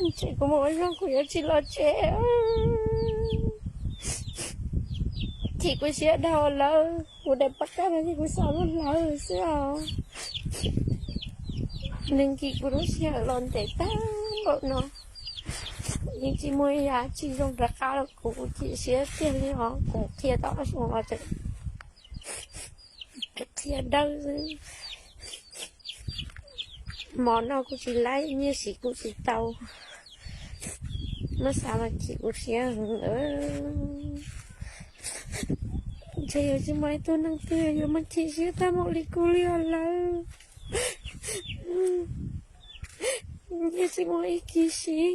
Tseem kuv mus ua zog kuv yuav tsis los tsev. Chim kuv siab dhau lawm, kuv daim paj kaj no ces kuv xav lub hlawv xwb os. Nws nkim kuv lub sij hawm los ntev tag npaum no, yeej tsis muaj ib yam tsis zoo rov qab los kuv chim siab tiag li os. Kuv qhia tau ob xyoos los tseem qhia dawb xwb. Mov noj kuj tsis laib, nyiaj siv kuj tsis tau, muab xav los chim kuv siab heev. Ntshe yuav tsis muaj ib tug neeg twg yuav muaj chim siab tag npaum li kuv li os lawm. Nyiaj tsis muaj ib kis siv,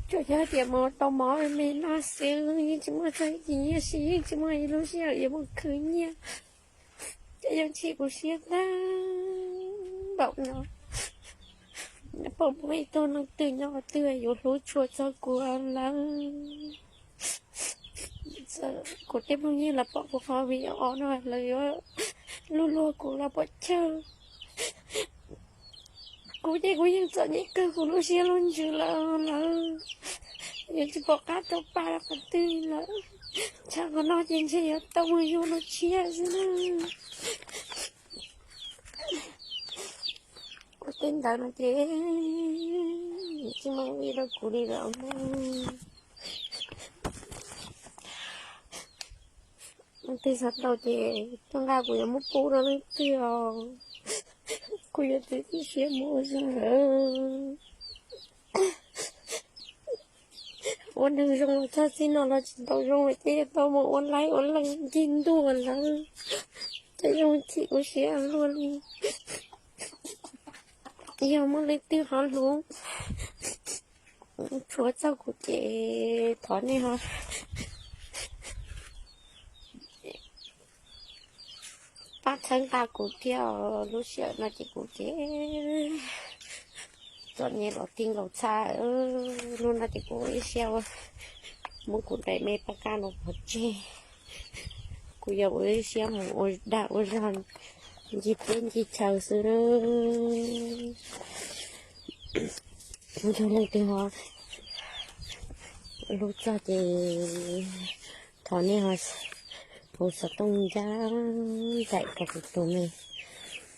tsuas yog tias mus tau mov me noj xwb, yeej tsis muaj txog ib kis nyiaj siv, yeej tsis muaj ib lub sij hawm yuav mus khwv nyiaj. Ces yeej chim kuv siab tag npaum no. Pom muaj ib tug neeg twg nyob twg yuav hlub tshua txog kuv lawm. Kuv tej phooj ywg los pom kuv qhov video no lawv yuav luag luag kuv los pom chaw. Kuv ces kuv yeej txom nyem kawg kuv lub siab lub ntsws lawm lawm. Yuav tsis pom qab rau pa rau qhov twg lawm. Tshav qhov no ces ntshe yuav tau mus yug los tshiab xwb na. Kuv tej ntawv no ces tsis muaj ib rau kuv li lawm. Leej twg xav tau ces tuaj nqa kuv yuav muab pub rau leej twg os. Kuv yuav txiav txim siab mus ua zog lawm. Ua neeg zoo los txog txij no los tsis tau zoo lawm ces yuav tau mus ua laib ua leej ncig ntuj lawm. Ces yeej chim kuv siab luaj li. Yog muaj leej twg ho hlub tshua txog kuv ces thov nej ho pab txhawb nqa kuv thiab. Lub sij hawm no ces kuv ces txom nyem los ti nkaus txhab. Hnub no ces kuv ua ib siab ua, muab kuv daim me paj kaj no pov tseg. Kuv yuav ua ib siab mus ua dag ua zog ncig teb ncig chaw xwb na. Yog leej twg ho hlub txog ces thov nej ho hu xov tooj ncaj nraim rau kuv tus me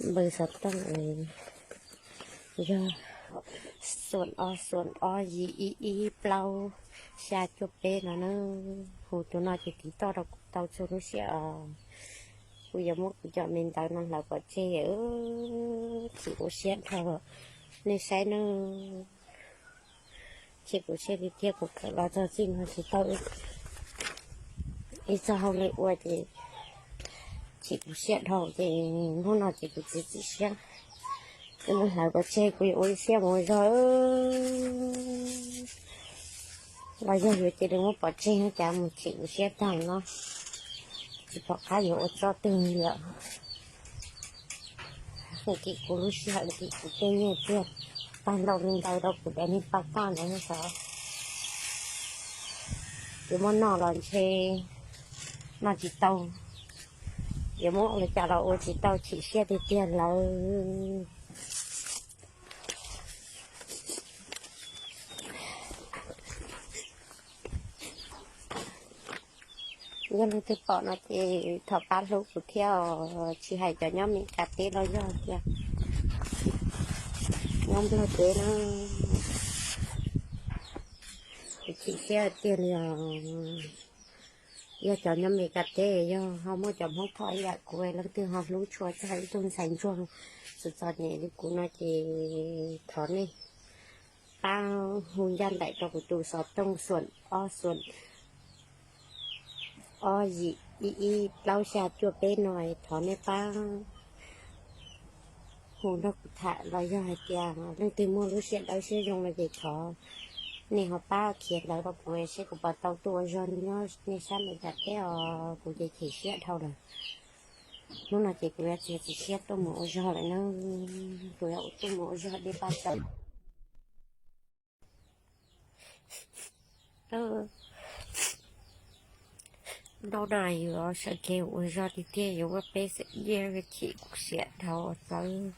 npawb xov tooj, yog xoom ob xoom ob yim ib ib plaub xya cuaj peb no na. Hu tus no ces tiv toj rau kuv tau txhua lub sij hawm. Kuv yuav muab kuv cov me ntawv no hlawv pov tseg, chim kuv siab dhau. Nej saib nawb, chim kuv siab tiag tiag, kuv kawm los txog txij no tsis tau ib txoj hauj lwm ua ces chim kuv siab dhau ces hnub no ces kuv txiav txim siab, kuv muab hlawv pov tseg, kuv yuav ua ib siab mus ua zog. Los yog yuav cia li muab pov tseg no cas mus chim kuv siab tag no, tsis pom qab yuav ua txoj twg li lawm. Nkim kuv lub sij hawm, nkim kuv tej nyiaj txiag, tag ntau li ntawd rau kuv daim niag paj kaj ntawd xwb. Yuav muab noj los ntshe noj tsis tau, yuav muab ua li cas los ua tsis tau, chim siab tiag tiag lawm. Yog leej twg pom no ces thov pab hlub kuv thiab os, tsis hais cov nyob Mes Kas teb los yog tias nyob Nplog teb na. Kuv chim siab tiag li os. Yog cov nyob Mes Kas teb, yog ho muaj cov Hmoob Thoj ib yam kuv, leej twg ho hlub tshua txog ib tug ntxhais ntsuag txom txom nyem li kuv no ces thov nej pab hu ncaj nraim rau kuv tus xov tooj xoom ob xoom ob yim ib ib plaub xya cuaj peb no, thov nej pab hu nrog kuv tham. Los yog hais tias leej twg muaj lub siab dawb siab zoo no ces thov nej ho pab khiav ntawv rau kuv seb kuv puas tau tuaj ua zog nyob nej sab Mes Kas teb os. Kuv ces chim siab dhau lawm. Hnub no ces kuv yuav txiav txim siab tuaj mus ua zog lawm na. Kuv yuav tuaj mus ua zog dej paj tawm. Hnub no yuav sawv kev ua zog tiag tiag, yuav muab peb xeem nyiaj, chim kuv siab dhau tawv.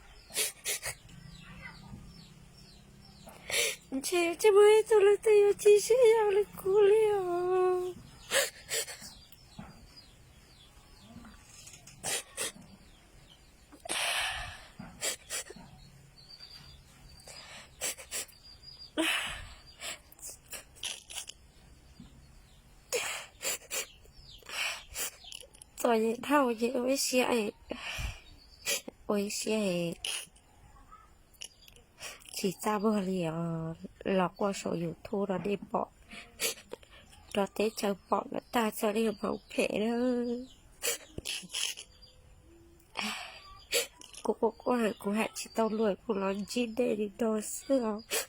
Ntshe tsis muaj ib tug leej twg yuav tsis siab yam li kuv li os. Txom nyem dhau ces ua ib siab, ua ib siab tsis txaj muag li os. Los quaj saum YouTube rau nej pom, rau teb chaws pom lawm tag txog nej hmoov phem na. Kuv quaj quaj kuv hais tsis tau lus kuv los ntsib nej li no xwb os.